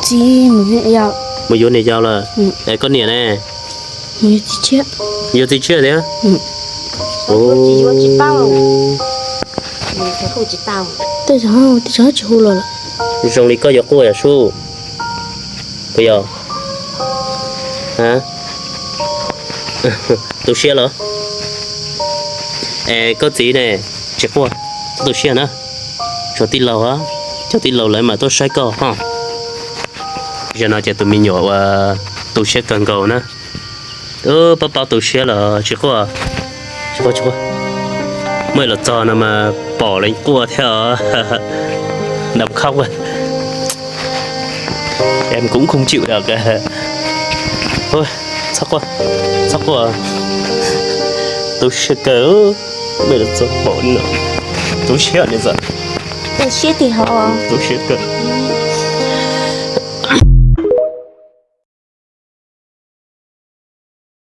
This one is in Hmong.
Txiv, mus yuav niam yau lawm. Es koj niam ne? Yuav txiv tshiab thiab. Zoo li koj yuav quaj yom Sub? Puas yog? Tu siab los? Es koj txiv ne, tsis quaj, txhob tu siab na. Tshuav tij laug, cov tij laug lawv mam tuaj saib koj ho. Zaum no ces tus me nyuam uas tu siab kawg nkaus na. Paub paub tu siab los tsis quaj, tsis quaj, tsis quaj. Muaj los txog no mas pom lawv quaj thiab os. Đau khóc quá. Em cũng không chịu được. Thôi, txhob quaj, txhob quaj. Tu siab kawg, muaj los txog pom no. Tu siab, tu siab kawg.